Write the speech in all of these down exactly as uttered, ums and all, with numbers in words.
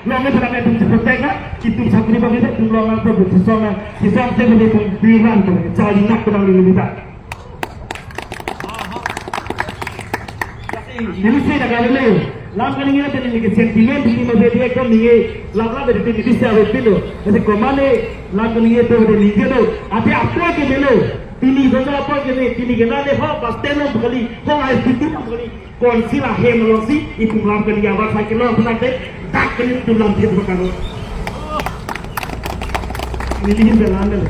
Long itu kami tum cepetek na, itum sakri bagi itu tum long nang tum sisong nang, sisong saya bagi tum bilang tum, jali nak tum nang lili tak. Ini saya dah kali ni, lam kali ni nanti ni sentimen ini mau jadi ekor ni, lam lam dari ini bisa betul. Jadi kemana lam kali ni itu ada ni tu, ada apa ke dulu? Ini saja apa ke ni? Ini kena deh, ho, pas tenang kali, ho, air putih kali. Konsi la hem alongsi itum lam kali abar cycle lo pulang te dak kali itum lam hem pakaro. Nelihin belan deh.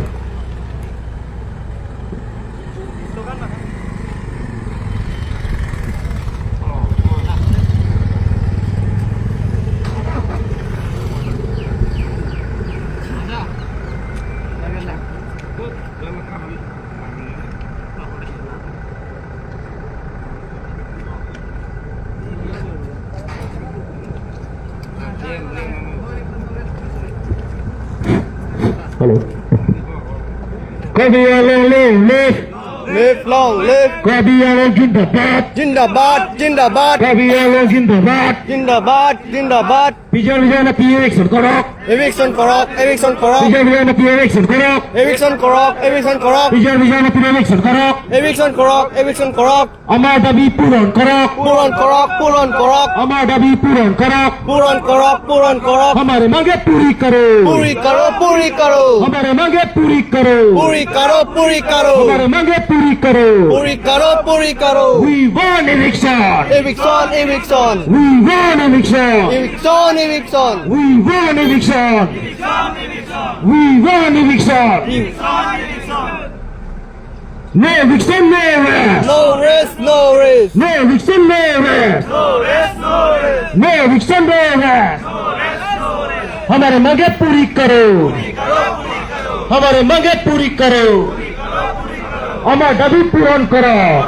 Hello. Karbi Anglong long live. Live long live. Karbi Anglong zindabad. Zindabad, zindabad. Karbi Anglong zindabad. Zindabad, zindabad. P J R Vijay Mati eviction korok. Eviction korok, eviction korok. P J R Vijay Mati eviction korok. Eviction korok, eviction korok. P J R Vijay Mati eviction korok. Eviction korok, eviction korok. Amar dabi puron korok. Puron korok, puron korok. Amar dabi puron korok. Puron korok, puron korok. Hamare mange puri karo. Puri karo, puri karo. Hamare mange puri karo. Puri karo, puri karo. Hamare mange puri karo. Puri karo, puri karo. We want eviction. Eviction, eviction. We want eviction. Eviction, eviction. We want eviction. We want eviction. No eviction, no rest. No rest, no rest. No eviction, no rest. No rest, no rest. No eviction, no rest. No rest, no rest. Hamare mange puri karo. Hamare mange puri karo. Amar dabi puron karo.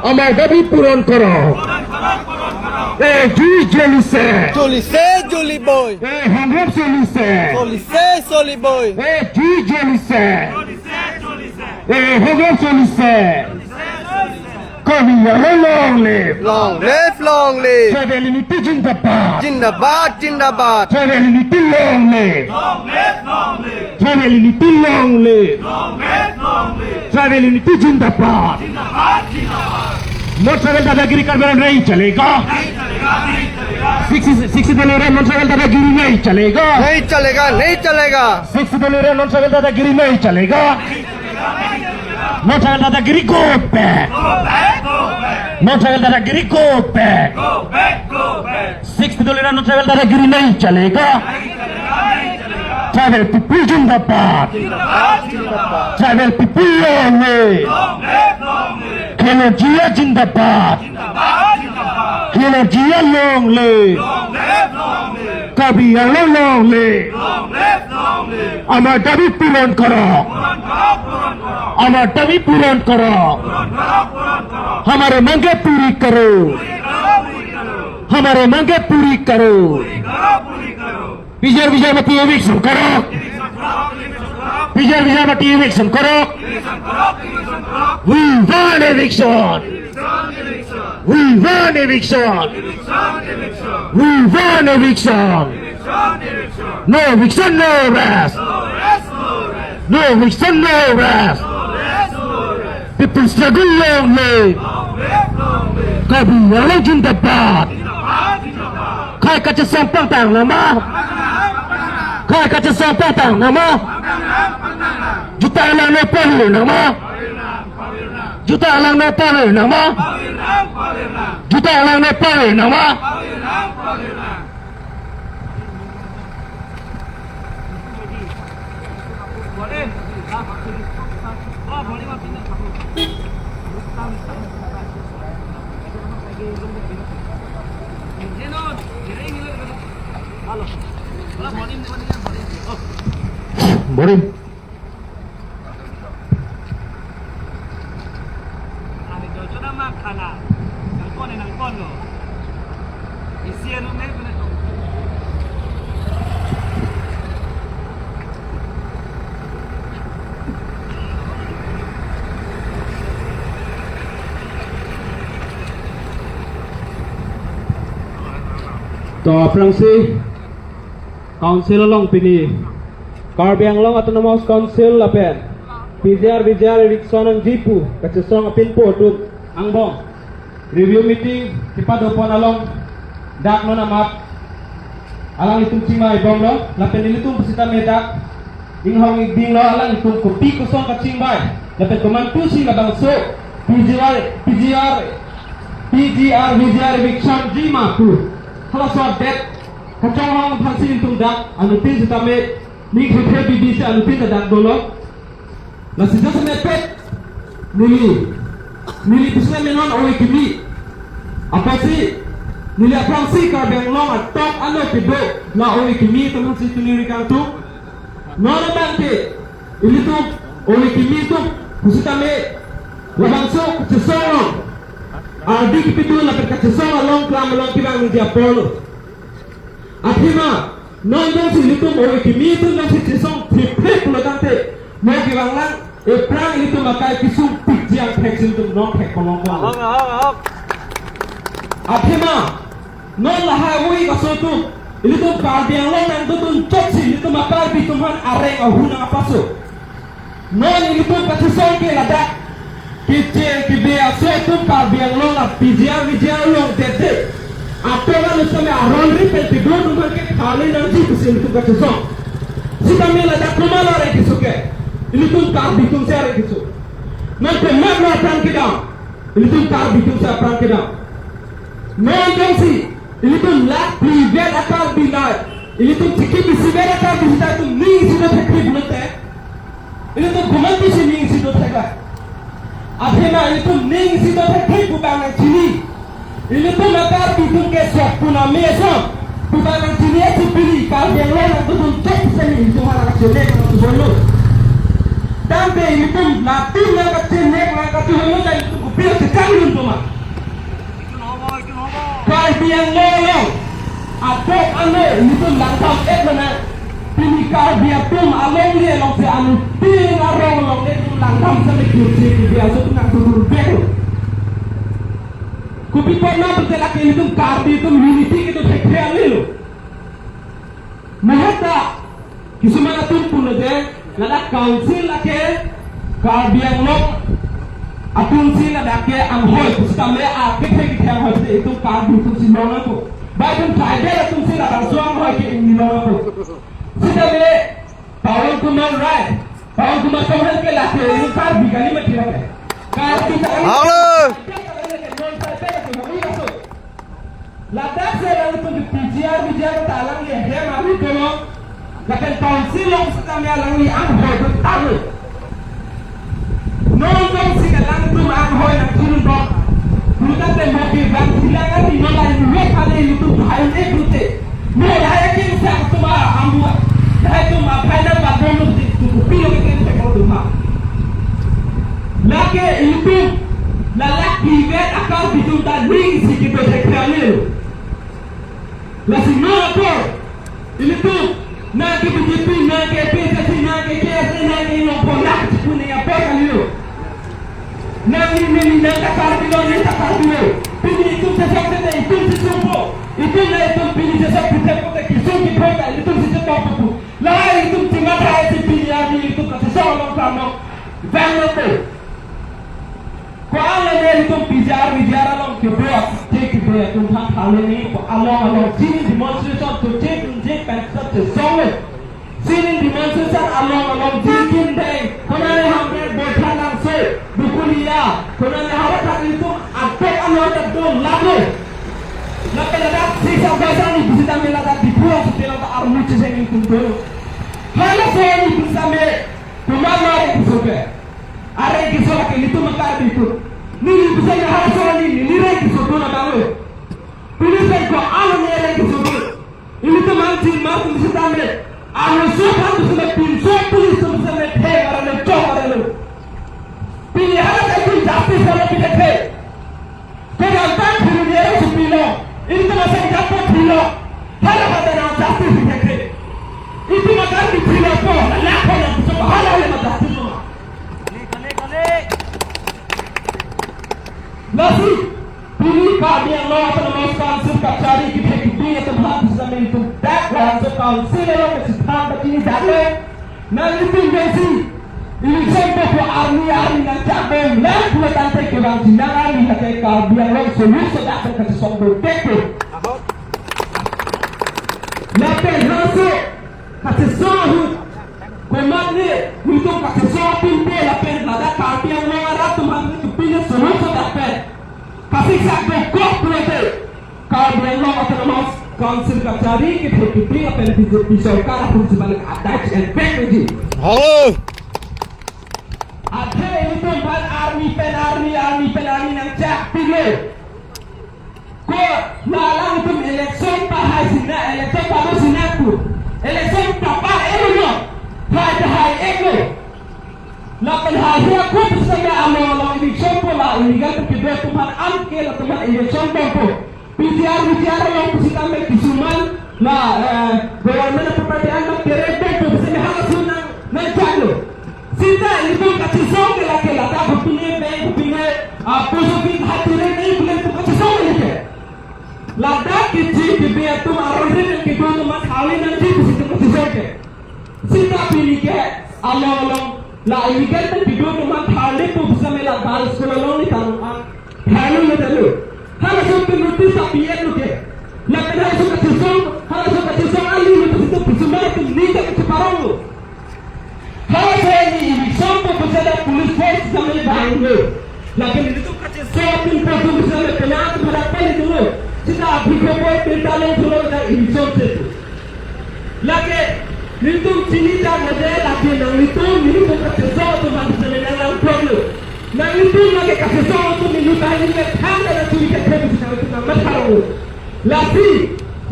Amar dabi puron karo. Eh, jui jolise. Jolise, joli boi. Eh, hongrap solise. Solise, soli boi. Eh, jui jolise. Eh, hongrap solise. Karbi Anglong long live. Long live, long live. Tribal unity zindabad. Zindabad, zindabad. Tribal unity long live. Long live, long live. Tribal unity long live. Long live, long live. Tribal unity zindabad. Zindabad, zindabad. Non tribal dadagiri Karbi Anglong nahi chalega. Nahi chalega, nahi chalega. Sixth, sixth schedule area non tribal dadagiri nahi chalega. Nahi chalega, nahi chalega. Sixth schedule area non tribal dadagiri nahi chalega. Non tribal dadagiri go back. Go back, go back. Non tribal dadagiri go back. Go back, go back. Sixth schedule area non tribal dadagiri nahi chalega. Tribal people zindabad. Tribal people long live. Khilonjia zindabad. Khilonjia long live. Karbi Anglong long live. Amar dabi puron karo. Amar dabi puron karo. Hamare mange puri karo. Hamare mange puri karo. P J R Vijay Mati eviction korok. P J R Vijay Mati eviction korok. We want eviction. We want eviction. We want eviction. No eviction, no rest. No eviction, no rest. People struggle long live. Karbi Anglong zindabad. Khei kachesong pangtang nang ma. Khei kachesong pangtang nang ma. Juta lang ne pavir nang ma. Juta lang ne pavir nang ma. Juta lang ne pavir nang ma. Boring. Ani jojo nama kana. Nangkon, nangkon lo. Isi anu ne, ne. To aphrangsi Council along pini Karbi Anglong Autonomous Council lapen P G R V G R eviction nangji pu kachesong apinpo atum angbong review meeting kepadopon along dak non amat alanglitum chingvaibomlo lapen ilitum pusitame dak inghong ikdinglo alanglitum kopi kosong kachingvai lapen komantusi labangso P G R, P G R, P G R V G R eviction ji ma pu halaso adet kachonghong aphansi ilitum dak anuttin sitame ning thuthe bibisi anuttin ta dak dolo. Lasi jasemet pet neli, neli pusitame non ove kimi. Apotsi neli aphrangsi Karbi Anglong atok ano kedo la ove kimi atum aphansi tuni ri kangtung. Non abangke ilitum ove kimi atum pusitame labangso kachesong along ardi kepidun lapen kachesong along klam along kevang nangji aporlo. Athema non jongsi ilitum ove kimi atum jongsi chesong thipthip pulo tangte mo kevanglang ephrang ilitum akai kesung pikji angthek si ilitum non thek kolong ko. Ahok, ahok, ahok. Athema non lahai ove kaso atum ilitum Karbi Anglong nangdodun chotsi ilitum a-Karbi atum aphan areng ahu nangpaso. Non ilitum kachesong ke ladak keche kebe aso atum Karbi Anglong la P G R V G R along tete. Atum anu sitame aron ri pen kedo atum aphan ke thale nangji pusi ilitum kachesong. Sitame ladak komat lo areng keso ke? Ilitum Karbi atumsi areng keso. Non komat lo apran kedam? Ilitum Karbi atumsi apran kedam. Non jongsi ilitum lakh phli vet a-Karbi la ilitum chikip isi vet a-Karbi sita itum ning isi dothekri pulote ilitum komantusi ning isi dothekra? Athema ilitum ning isi dothekri pu abang nangchini. Ilitum a-Karbi atum ke sokpun ame ason pu abang nangchini, isi pini Karbi Anglong nangdodun chot sitame ilitum hala kachenek nangtubolo. Tangte ilitum latum nangkachenek nangkatubolo ta ilitum kopi lo chekangdun tuma? Karbi Anglong along atok ano ilitum langdam-et lo nang. Pini Karbi atum alongle alongsi anuttin arong along ilitum langdam sitame keche kebe aso atum nangtubur bek lo. Kopi apot ma pute lake ilitum Karbi atum unity kedo thekre ale lo. Maheta kisuman atum pulo je ladak council lake Karbi Anglong atumsi ladak ke anghoi pusitame akethe kethe anghoi si itum Karbi atumsi long ako. Ba itum tribal atumsi labangso anghoi ke ingni long ako. Sitame Pawan Kumar Rai, Pawan Kumar Chauhan ke lake itum Karbi kali mati lake. Karbi kali. Halo. Ladak si alangtum ke P G R, P G R ta alangli hem aru dolo. Lapen council along sitame alangli anghoi do tanglo. Non jongsi alangtum anghoi nangchun do. Pulote mo ke bang silang ati non lain wek ale ilitum hai ne pute. Mo lahai akin sa atum a ambu. Lahai atum a final ba dolo si tu pilo ke ken pe ko duma. Lake ilitum la lakh phli vet a-Karbi atum ta ning isi kedo thekre ale lo. Lasi non apor ilitum nang ke B J P, nang ke A P H L C, nang ke K S A, nang ke inglong pon lak chipune apor kali lo. Nang ni neli nang ta Karbi lo, neli ta Karbi lo. Pini itum chesong tete itum chesongpo. Itum la itum pini chesong pite pote kesung kepho ta ilitum si chetongpo pu. Lahai itum chimat hai si pini arni itum kachesong along klamlo. Vanglo te. Ko-an lone ilitum P G R V G R along kedo, che kedo atum aphan thale nangji pu along along chini demonstration to che kunje pen sa chesong le. Chini demonstration along along jikin dei. Konane hamre boitha nangse, dukun iya. Konane hara thak ilitum atok ano ta dong lage. Lapen ladak sisa baisa ni bisita me ladak Diphu asute ladak armu cheseng ilitum do. Halaso ni bisita me komat lo areng keso ke? Areng keso lake ilitum a-Karbi atum. Neli bisa ya halaso ni neli reng keso do na bang lo. Police ko alo ni reng keso do. Ilitum angchin ma atum sitame. Alo so kan tu sitame pinso police atum sitame the aralo chok aralo. Pini halaso itum justice alo pithekre. Kedamtang phiruni areng si pilo, ilitum asai japo pilo, hala pada nang justice pithekre. Itum a-Karbi pilo po, la lakho nang so hala hala ma justice lo. Lasi, pini Karbi Anglong Autonomous Council kachari kithek kitu Ilitum aphan sitame ilitum dak Langso Council along kachethan pachini jalo. Nanglitum jongsi election po pu arni arni nangchak bomlang pulotangte kevangji nang arni lake Karbi Anglong soluk sodak pen kachesong dovek po. Lapen halaso kachesong ahut komatne nelitum kachesong apin pe lapen ladak Karbi Anglong arat atum aphan nelitum pine soluk sodak pen kasiksak dokok pulote Karbi Anglong Autonomous Council kachari kethe keping lapen B J P sorkar aphan si balik adai enpek nangji. Halo. Athe ilitum aphan arni pen arni, arni pen arni nangchak pilo. Ko la alangtum election pahai sina, election pado sina pu. Election papar-etlo. Hai ta hai-etlo. Lapen hai hia ko pusitame along along eviction po la illegal pen kedo atum aphan an ke latum aphan eviction bompo. P G R, V G R along pusitame kisuman la, eh, government property an nangkere bompo pusitame halaso nang nangchaklo. Sita ilitum kachesong ke lake ladak pine bank pine, ah, post office hatire nai pine pu kachesong ke lake. Ladak keji kebe atum aron ri nangkedo atum aphan tharli nangji pusi itum kachesong ke. Sita pini ke along along la illegal pen kedo atum aphan tharli pu pusitame la girls school along ni tang ang tharlo le talo. Halaso pen notice ta pi-etlo ke. Lapen halaso kachesong, halaso kachesong ali lo pusi itum pusitame itum ni ta kacheparonglo. Halaso ni eviction po pusitame police force sitame vanglo. Lapen nelitum kachesong apin po pusitame penang atum hadak pali dolo. Sita abhi ko poi pinta long pulo ta eviction se tu. Lake nelitum chini ta mode lake nanglitum nelitum kachesong atum aphan sitame nanglang problem. Nanglitum lake kachesong atum nelitum ta nelitum thang ta nangchuri kethe pusi nanglitum nangmatharonglo. Lasi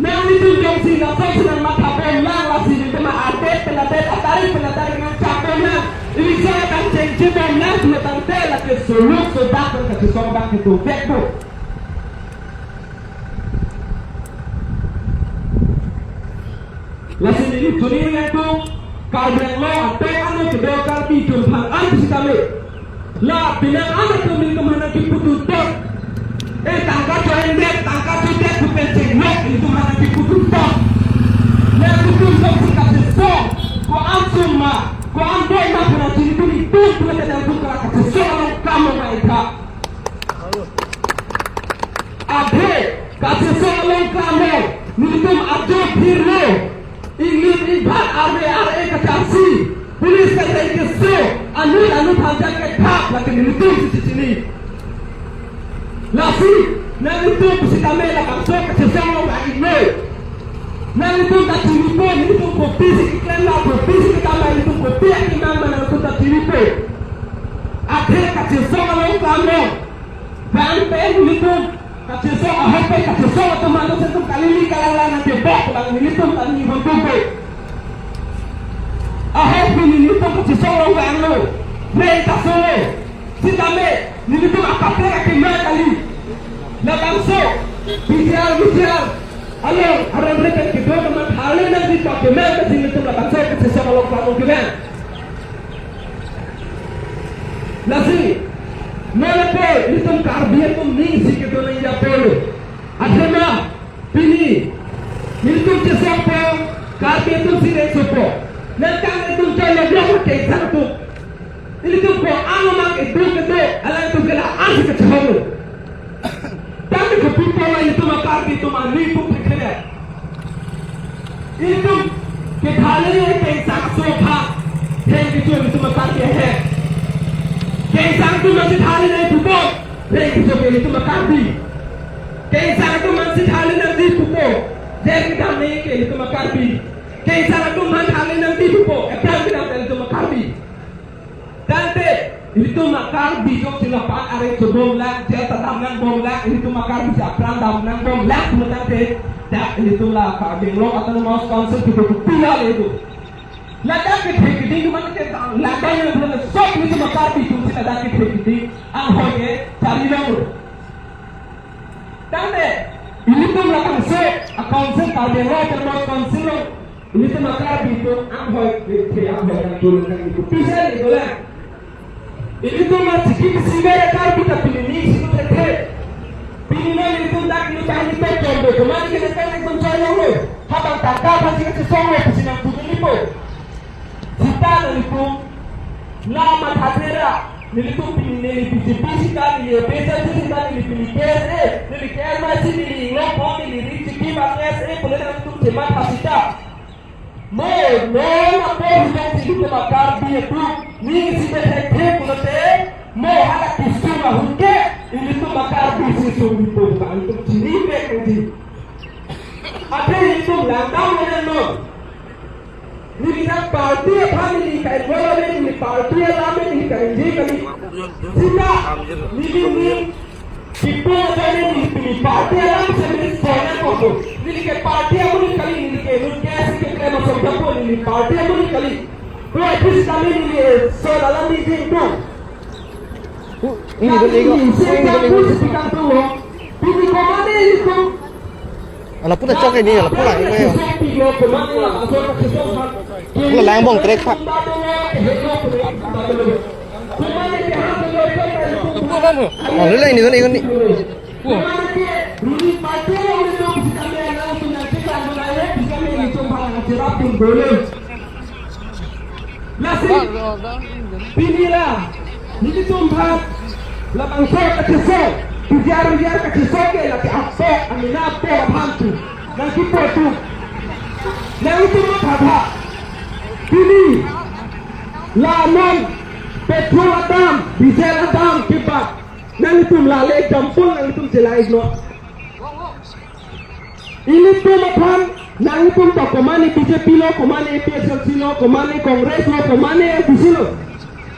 nanglitum jongsi lason si nangmatha bomlang lasi nelitum adet pen adet atarik pen atarik nangchak bomlang. Eviction akam chengche bomlang pulotangte lake soluk sodak pen kachesong abang kedovek po. Lasi neli chuni nangtum Karbi Anglong atum ano kedo Karbi atum aphan an pusitame la penang an atum nelitum aphan nangkipu tuntot. Eh, tangka cho-endet, tangka cho-endet pu pen chenglok nelitum aphan nangkipu tuntot. Nelitum jongsi kachesong, ko-an sum ma, ko-an doi ma pu nangchini tuni tum pu nangchini tum pu kachesong along kam ma itha. Athe kachesong along kam lo, nelitum ajo phirlo. Inglit ingphat arve ar-e kacharsi, police kachari keso, anut anut aphan jang kethap lake nelitum si chini. Lasi nanglitum pusitame labangso kachesong along vang-iklo. Nanglitum ta chinipo, nelitum kopisi keklem ma, kopisi ketama, nelitum kopi akemang ma nanglitum ta chinipo. Athe kachesong along kam lo. Bang pen nelitum kachesong, ahok pen kachesong atum aphan nelitum kalili kalanglang nangkebok abang nelitum ta ni hontung pe. Ahok pen nelitum kachesong along vanglo. Breng ta solo. Sitame nelitum akaprek akemang kali. Labangso P G R, V G R along aron ri pen kedo atum aphan tharli nangji pu akemang ta si nelitum labangso kachesong along vanglo kevang. Lasi, non apot nelitum Karbi atum ning si kedo nangji apotlo. Athema, pini nelitum chesongpo, Karbi atum si rengsopo. Nangkang nelitum cholo blok ke satu. Nelitum ko ano mang itu kedo, alangtum ke la-an si kachehonglo. Tangte kopi pu la ilitum a-Karbi atum aning pu pekhe. Ilitum ketharli nangji Kengsang aso aphan. Theng kecho ilitum a-Karbi ahem. Kengsang atum nangchetharli nangji pupo. Theng kecho ke ilitum a-Karbi. Kengsang atum nangchetharli nangji pupo. Jer kedam nangji ke ilitum a-Karbi. Kengsang atum nangtharli nangji pupo. Epran kedam ilitum a-Karbi. Tangte, ilitum a-Karbi jongsi lapu-an areng chobomlang, jail ta damnangbomlang, ilitum a-Karbi si apran damnangbomlang, pulo tangte, dak ilitum la Karbi Anglong Autonomous Council kedo pila le do. Ladak kethe keding atum ke ladak yang pulo sok ilitum a-Karbi atum si ladak kethe keding anghoi ke charli longlo. Tangte, ilitum labangso a-council Karbi Anglong Autonomous Council along, ilitum a-Karbi atum anghoi, eh, anghoi nangtulung nangji pu pisa ni dolang. Ilitum achiki kesiver a-Karbi ta pini ning si tu thethe. Pini non ilitum dak ilitum pahini pechon do. Kemani ke nangkan ilitum choi longlo. Habang tangka aphansi kachesonglo pusi nangpudun ipo. Seta nanglitum la matha thera. Nelitum pini neli P C P seta, neli A P H L C seta, neli pini K S A, neli K S Y C, neli inglong phon, neli ri chiki ba K S A pule nangtum chematha seta. Mo, non apor hujong si ilitum a-Karbi atum ning si thekthe pulote, mo hala kisung ahut ke ilitum a-Karbi si sung ilitum ba ilitum chinivek nangji. Athe ilitum langdam le non. Neli dak party aphan neli ka-involve, neli party alam neli ka-involve kali. Seta neli ni Kipu aja neli, neli party alam si neli sona koko. Neli ke party amonit kali, neli ke inut ke si keklem ason kapo, neli party amonit kali. Ko epis kali neli, eh, son alam ni ding tu. Ini dulu, ini dulu, ini dulu. Neli si kapu si pikang tu lo. Pini komane itu. Ala puna chok ini, ala puna ini. Pula langbong trek ha. Ah, lula ini, ini, ini. Lasi, pini la, nelitum aphan, labangso kachesong, bijar bijar kachesong ke lake apok, amena apok aphan tu, nangkipu tu, nangtum matha tha, pini, la non, petrol adam, diesel adam, kibat, nangtum la le example, nangtum chelai no. Ilitum aphan, nangtum to komane B J P lo, komane A P H L C lo, komane Congress lo, komane A D C lo.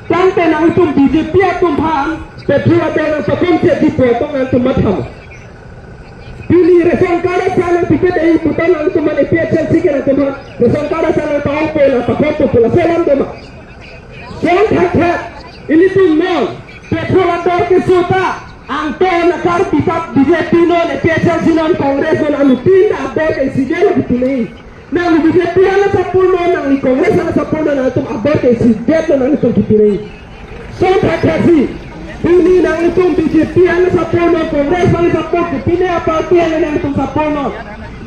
Tangte nangtum B J P atum aphan, petrol ador nangpakom che di po tong nangtum matha mo. Pini ration card asa nangpipe dei puta nangtum aphan A P H L C ke nangtum aphan, ration card asa nangpa-ongpo nangpakompo pula selam dema. Song thakthak, ilitum non, petrol ador keso ta, angto nakar pitap B J P non, A P H L C non, Congress non, anuttin ta ador ke isi det lo kipinai. Nangli B J P aphan support non, nangli Congress aphan support non, nangtum ador ke isi det lo nangtum kipinai. Song thakthak si, pini nangtum B J P aphan support non, Congress aphan support, kipinai aparty aphan nangtum support non.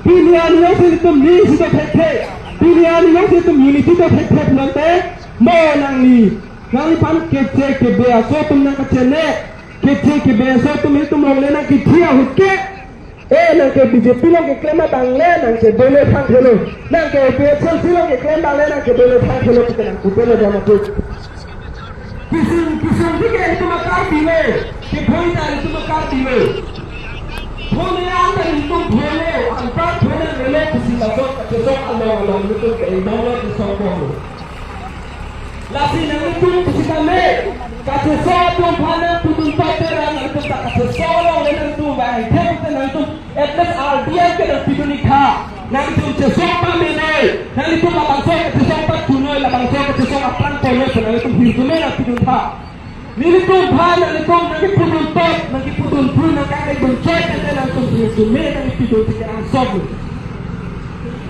Pini arni jongsi ilitum ning si do thekthe, pini arni jongsi ilitum unity do thekthe pulote, mo nangli, nangliphan keche kebe aso atum nangkachene, keche kebe aso atum itum longle nangkithi ahut ke, eh, nang ke B J P along keklem abang le nangchedole thangthelo, nang ke A P H L C along keklem abang le nangchedole thangthelo, pute nangkupelo dam atum. Kisung, kisung dike itum a-Karbi lo, keboi ta itum a-Karbi lo. Thone anta itum thone, anta thone lele kisung laso kachesong along along itum ke-involve lo kisung bom lo. Lasi nangtum kisita me, kachesong atum aphan nangpudun pate ra nangtum ta kachesong along le nangtum ba, hai thek te nangtum at least R D I ke nangpidun ik tha. Nangtum chesong pame noi. Nanglitum labangso kachesong patu noi, labangso kachesong aphrang pon noi, nangtum hirjume nangpidun tha. Nelitum aphan, nelitum nangkipudun tot, nangkipudun phu, nangkangdun choi, nangtum hirjume nangpidun tik angsong.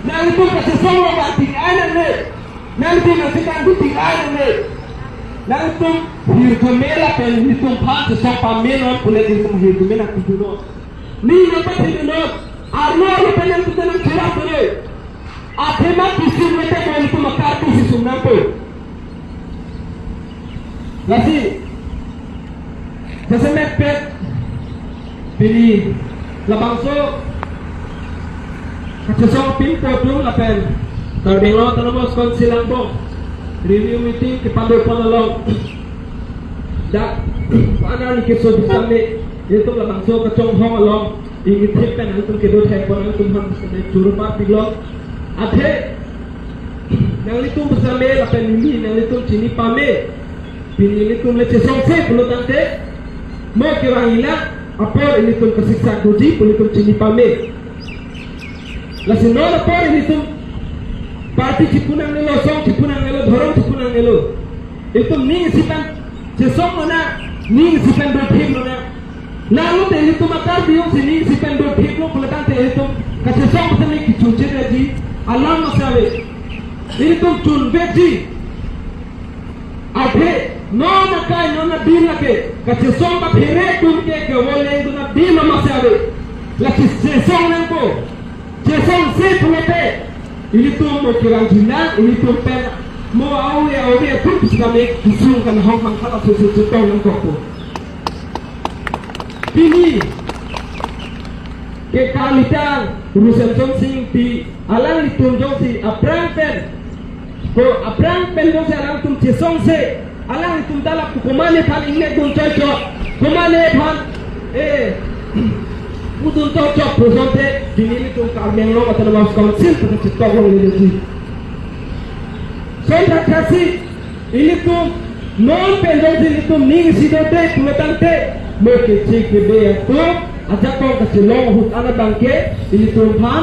Nangtum kachesong lo ba tik ai nangne. Nangtum nangtum tik ai nangne. Nangtum hirjume lapen nelitum aphan chesong pame non pule nelitum hirjume nangpidun non. Ni nangpathe non, arlo arlo pen nangtum nangcherap pule. Athema kisung mete mo itum a-Karbi si sung nangpo. Lasi, jasemet pet, pini, labangso, kachesong pinpo atum lapen, Karbi Anglong Autonomous Council angbong, review meeting kepado pon along. Dak, wana ni keso bisame, itum labangso kachonghong along, ingithip pen itum kedo thek pon itum aphan bisame churu parpiklo. Athe, nanglitum bisame lapen neli, nanglitum chini pame. Pini nelitum le chesongse pulo tangte, mo kevang ila apor ilitum kasiksak doji pu ilitum chini pame. Lasi non apor ilitum party chipu nangnelo, song chipu nangnelo, dhorom chipu nangnelo. Ilitum ning isi pen chesong lo na, ning isi pen dothip lo na. Lalu te ilitum a-Karbi jongsi ning isi pen dothip lo pulo tangte ilitum kachesong pen le kichuche daji alam masi ave. Ilitum chunvekji. Athe Non akai non adim lake kachesong kaphere atum ke kevoleng dun adim amatsi ave. Lake chesong nangpo. Chesongse pulote ilitum mo kevang jinang, ilitum pen mo aove aove atum sitame kisung kan hong hang khala susu chetong nangkokpo. Pini ke kalitang Ru Semsonsing Ingti alanglitum jongsi aphrang pen, ko aphrang pen jongsi alangtum chesongse, alanglitum ta lapu komatne aphan ingnekdun choi chot, komatne aphan, eh, pudun choi chot pu asonte, pini ilitum Karbi Anglong Autonomous Council pu chetong longledetji. Son thakthaksi, ilitum non pen jongsi ilitum ning isi dote pulo tangte, mo keche kebe atum ajakong kachelong ahut an abangke ilitum aphan,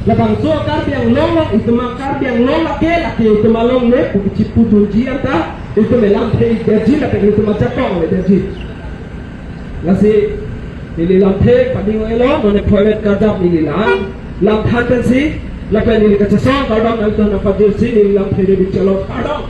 labangso Karbi Anglong along, itum a-Karbi Anglong lake, lake itum alongle pu kachipudunji anta, itum elamthe-ikdetji lapen itum ajakong avedetji. Lasi neli lamthe pading-elo, non appointment kardap neli lang, lam than pensi, lapen neli kachesong kardom nangtum nangpajirsi neli lamthe de bichalo kardom.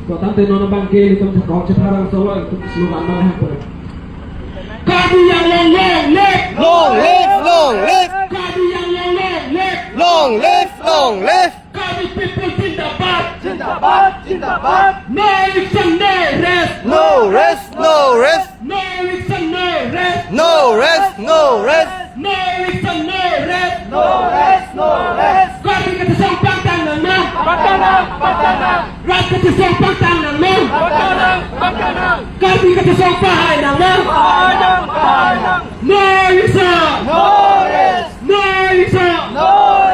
Ko tangte non abangke ilitum thakok chetharang solo, ilitum slogan nang hapon. Karbi Anglong long live! Long live, long live! Karbi Anglong long live! Long live, long live! Karbi people zindabad! Zindabad, zindabad! No eviction, no rest! No rest, no rest! No eviction, no rest! No rest, no rest! No eviction, no rest! No rest, no rest! Karbi kachesong pangtang nangma! Pangtang nang, pangtang nang! Rat kachesong pangtang nangma! Pangtang nang, pangtang nang! Karbi kachesong pahai nangma! Pahai nang, pahai nang! No eviction! No rest! No eviction! No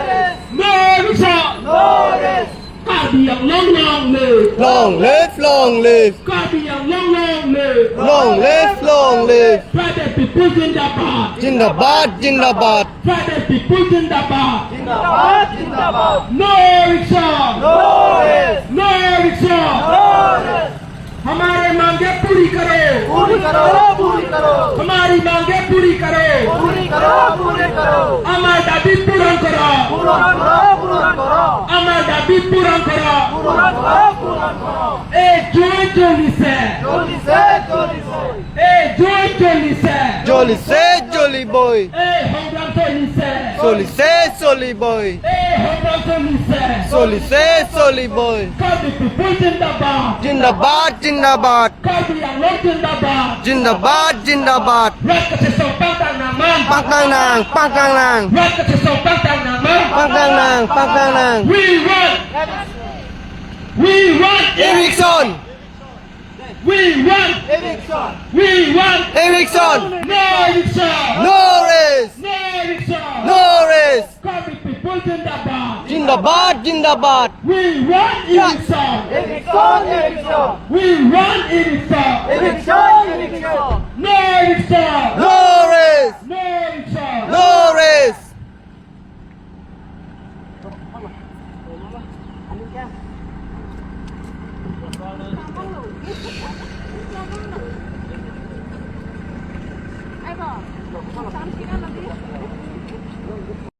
rest! No eviction! No rest! Karbi Anglong long live! Long live, long live! Karbi Anglong long live! Long live, long live! Tribal people zindabad! Zindabad, zindabad! Tribal people zindabad! Zindabad, zindabad! No eviction! No rest! No eviction! No rest! हमारी मांगे पूरी करो। पूरी करो, पूरी करो। हमारी मांगे पूरी करो। पूरी करो, पूरी करो। আমাৰ দাবী পূৰণ কৰা। পূৰণ কৰা, পূৰণ কৰা। আমাৰ দাবী পূৰণ কৰা। পূৰণ কৰা, পূৰণ কৰা। এই যুঁজ জ্বলিছে। জ্বলিছে, জ্বলিছে। এই যুঁজ জ্বলিছে। জ্বলিছে, জ্বলিবই। এই সংগ্ৰাম চলিছে। চলিছে, চলিবই। এই সংগ্ৰাম চলিছে। চলিছে, চলিবই। Karbi people জিন্দাবাদ। জিন্দাবাদ, জিন্দাবাদ। Karbi Anglong জিন্দাবাদ। জিন্দাবাদ, জিন্দাবাদ। Rat kachesong pangtang nangma. Pangtang nang, pangtang nang. Rat kachesong pangtang nangma. Pangtang nang, pangtang nang. We want. We want. Eviction. We want. Eviction. We want. Eviction. No eviction. No rest. No eviction. No rest. Karbi people জিন্দাবাদ। জিন্দাবাদ, জিন্দাবাদ। We want eviction. Eviction, eviction. We want eviction. Eviction, eviction. No eviction. No rest. No eviction. No rest.